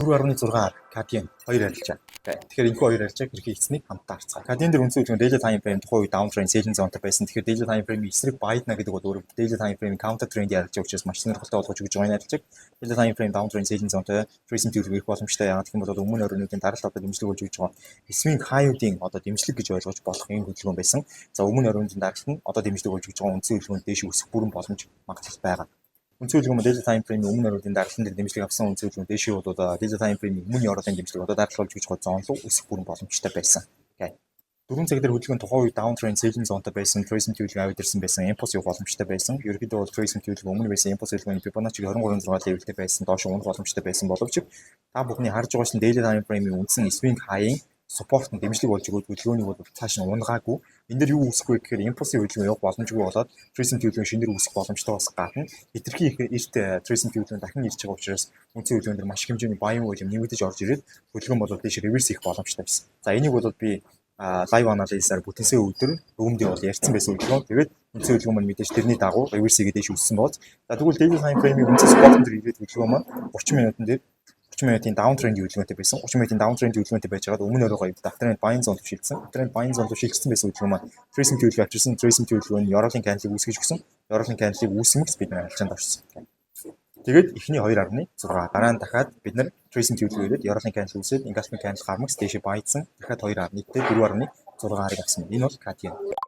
4.6 CAD хоёр арилжаа. Тэгэхээр энэхүү хоёр арилжааг хэрхэн хийснийг хамтдаа харцгаая. CAD дээр үндсэн хөдөлгөөн daily time frame тухайн үед downtrend selling zone-тай байсан. Тэгэхээр daily time frame эсрэг buy-на гэдэг бол өөрөө daily time frame counter trend арилжаа учраас маш сонирхолтой болгож өгч байгаа арилжааг. Daily time frame downtrend selling zone-тай tracing төлөв ирэх боломжтой. Яагаад гэх юм бол өмнө оройнуудын даралт одоо дэмжлэг болж өгч байгаа. Swing high-уудын одоо дэмжлэг гэж ойлгож болох ийм хөдөлгөөн байсан. За, өмнө оройнуудын даралт нь одоо дэмжлэг болж өгч байгаа үндсэн хөдөлгөөнд дээш өсөх бүрэн боломж, магадлал байгаа. Үндсэн хөдөлгөөн daily time frame өмнө оройн даралтан дээр дэмжлэг авсан. Үндсэн хөдөлгөөн дээшээ бол daily time frame өмнө ёроолын дэмжлэг одоо даралт болж өгч байгаа zone руу өсөх бүрэн боломжтой байсан. Okay. 4 цаг дээр хөдөлгөөн тухайн үед down trend selling zone-той байсан, tracing төлөв аваад ирсэн байсан, impulse явах боломжтой байсан. Ерөнхийдөө бол tracing төлөв өмнө байсан impulse хөдөлгөөний Fibonacci 23.6 level-тэй байсан, доош унах боломжтой байсан боловч та бүхний харж байгаа шин daily time frame-ийн үндсэн swing high-ийн support нь дэмжлэг болж өгөөд хөдөлгөөнийг бол цааш нь унгаагүй. Энэ дээр юу үүсэх вэ гэхээр импульсийн хөдөлгөөн явах боломжгүй болоод tracing төлөвлөгөө шинээр үүсэх боломжтой бас гадна хэтэрхий их эрт tracing төлөвлөгөө дахин ирж байгаа учраас үндсэн хөдөлгөөн дээр маш их хэмжээний buying volume нэмэгдэж орж ирээд хөдөлгөөн бол дээш reverse хийх боломжтой байсан. За, энийг бол би live analysis-аар бүтэнсээ өдөр өгөмдөө бол ярьсан байсан хөдөлгөөн. Тэгээд үндсэн хөдөлгөөн маань мэдээж тэрний дагуу reverse хийгээд дээш өссөн бооз. За, тэгвэл daily time frame-ийн үндсэн support дээр ирээд хөдөлгөөн маань 30 минутан дээр 30 минутын down trend хөдөлгөөнтэй байсан. 30 минутын down trend хөдөлгөөнтэй байж байгаад өмнө оройгоо uptrend buying zone руу шилжсэн. Uptrend buying zone руу шилжсэн байсан хөдөлгөөн маань tracing төлөвлөгөө авчирсан. Tracing төлөвлөгөө нь ёроолын candle-ыг үүсгэж өгсөн. Ёроолын candle-ыг үүсгэмэгц бид нар арилжаанд орсон. Тэгээд эхний 2.6, дараа нь дахиад бид нар tracing төлөвлөгөө ирээд ёроолын candle үүсээд engulfing candle гармагц дээшээ buy-дсан. Дахиад 2.1-тэй 4.6 R-ыг авсан. Энэ бол CAD.